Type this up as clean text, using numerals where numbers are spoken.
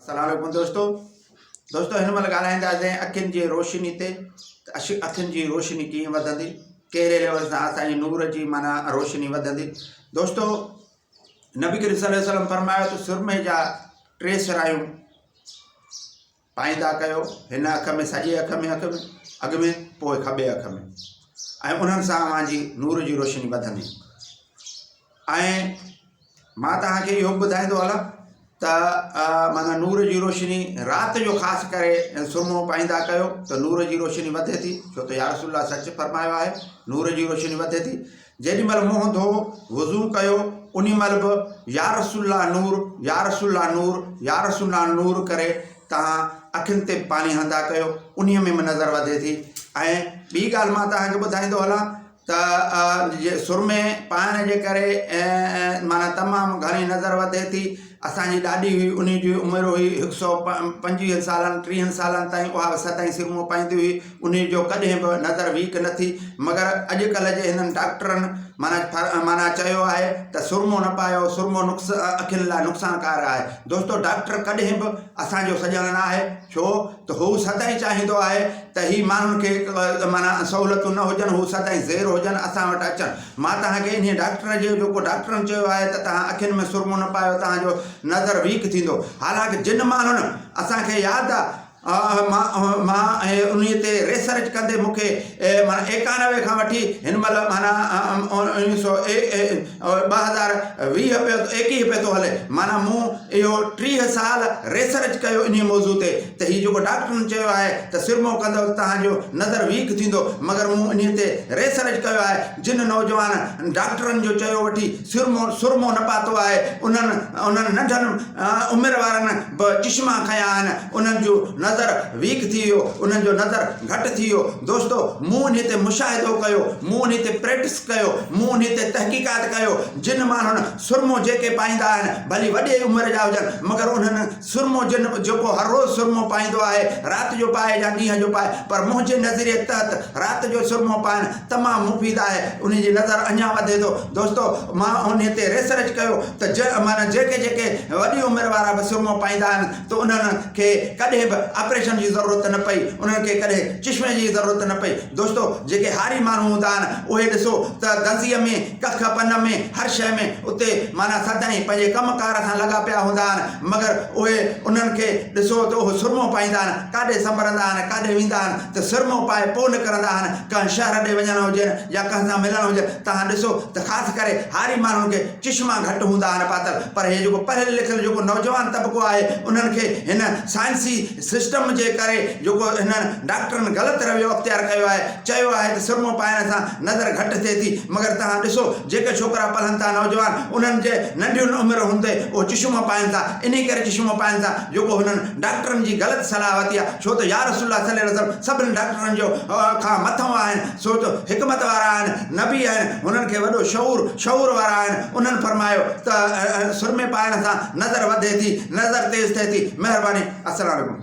السلام عليڪم دوستو دوستو هن مهل ڳالهائينداسين اکين جي روشني تي ته اکين جي روشني ڪيئن وڌندي ڪهڙي ليول سان اسان جي نور جي معنيٰ روشني وڌندي دوستو نبي ڪريم صلي الله عليه وسلم فرمايو ته سرمي جا ٽي سرايون پائيندا ڪيو هن اک ۾ سڄي اک ۾ اک ۾ اڳ ۾ پوء کٻي اک ۾ ۽ انهن سان اوهان جي نور جي روشني وڌندي ۽ مان توهان کي اهو به ٻڌائيندو هلان ته معنيٰ نور جي روشني رات جو خاص ڪري سرمو پائيندا ڪيو ته نور جي روشني وڌي ٿي ڇو ته يا رسول الله سچ فرمايو آهي نور جي روشني وڌي ٿي جيڏي مهل منهن ڌو وضو ڪيو انهي مهل به يا رسول الله نور يا رسول الله نور يا رسول الله نور ڪري توهان اکين تي پاڻي هڻندا ڪيو انهي ۾ به نظر وڌي ٿي ۽ ٻي ڳالهه مان توهان کي ٻڌائيندو هلان ته سرمي پائڻ جي ڪري معنيٰ تمام گهڻي نظر وڌي ٿي. اسان جي ڏاڏي هئي انهي جي عمر هئي هڪ سئو پنجويهن سالن ٽيهن سالن تائين اها به سدائين سرمو پائيندي هئي انهي جو ڪڏهن به نظر ويڪ نه ٿي مگر اڄڪلهه جي هنن ڊاڪٽرن معنيٰ معنيٰ چيو آهي ته سرمو نه پايو سرمو نقص اکين لاء نقصانڪار آهي دوستو ڊاڪٽر ڪڏهن به اسان جو سڄڻ نه آهي ڇو ته هو سدائين چاهيندو آهي ته هي ماڻهن کي معنيٰ سهولتون نه هجن، هو سدائين زير هجن، اسان وٽ اچن. مان توهان کي انهيء ڊاڪٽر جي جيڪو ڊاڪٽرن چيو آهي ته توهان اکين ۾ سرمو نه پايو توهان جو نظر ويڪ ٿيندو. حالانڪ جن ماڻهن اسان کي ياد آ مان مان انهيء تي ريسرچ ڪندي مون کي معنيٰ ايڪانوي کان وٺي هن مهل معنيٰ اڻويهه سو 2020 پيو ايڪيهه پيو ٿو هلي معنيٰ مون اهو 30 سال ريسرچ ڪيو انهي موضوع تي ته هي جيڪو ڊاڪٽرن چيو آهي ته سرمو ڪندؤ ته توهان جو نظر ويڪ ٿيندو مگر مون انهي تي ريسرچ ڪيو آهي جن نوجوان ڊاڪٽرن جو چيو وٺي سرمو سرمو نه پاتو آهي انهن انهن ننڍن عمر وارن به چشما کنيا آهن انهن جو نظر ويڪ ٿي ويو انهن جو نظر گهٽ ٿي ويو دوستو مون انهي تي مشاهدو ڪيو مون انهي تي پريڪٽس ڪيو مون انهي تي تحقيقات ڪيو جن ماڻهن سرمو جيڪي پائيندا آهن ڀلي وڏي عمر جا هجن مگر انهن سرمو جن جيڪو هر روز سرمو پائيندو آهي رات جو پائي يا ڏينهن جو پائي پر منهنجي نظريي تحت رات جو سرمو پائڻ تمام مفيد آهي انهي جي نظر اڃا وڌي ٿو دوستو مان انهي تي ريسرچ ڪيو ته جي معنيٰ جيڪي جيڪي وڏي عمر وارا به سرمو پائيندا آهن ته انهن کي ڪڏهن به آپريشن جي ضرورت نه پئي انهن کي ڪڏهن چشمي جي ضرورت نه پئي دوستو جيڪي هاري ماڻهو هوندا آهن اهي ڏسو ته گنزيء ۾ ڪک پن ۾ هر شيء ۾ اتي معنيٰ سدائين پنهنجي ڪم ڪار سان لڳا پيا هوندا آهن مگر اهي انهن کي ڏسو ته اهي سرمو پائيندا آهن ڪاڏي سنبرندا آهن ڪاڏي ويندا آهن ته سرمو پائي پوء نڪرندا آهن ڪنهن شهر ڏي وڃڻ هجين يا ڪنهن سان ملڻ هجي توهان ڏسو ته خاص ڪري هاري ماڻهن کي چشما گهٽ هوندا آهن پاتل پر هي جيڪو پڙهيل لکيل جيڪو نوجوان طبقو آهي انهن کي هن سائنسي سسٽم جي ڪري جيڪو هنن ڊاڪٽرن غلط رويو اختيار ڪيو آهي، چيو آهي ته سرمو پائڻ سان نظر گهٽ ٿئي ٿي، مگر توهان ڏسو جيڪي ڇوڪرا پلهن ٿا نوجوان انهن جي ننڍين عمر هوندي اهو چشمو پائن ٿا، انهي ڪري چشمو پائن ٿا جيڪو هنن ڊاڪٽرن جي غلط صلاح ورتي آهي، ڇو ته يارسول الله صلي الله عليه وسلم سڀني ڊاڪٽرن جو کان مٿئون آهن، سو ته حڪمت وارا آهن، نبي آهن، هنن کي وڏو شعور شعور وارا آهن، انهن فرمايو ته سرمي پائڻ سان نظر وڌي ٿي، نظر تيز ٿئي ٿي، مهرباني. السلام عليڪم.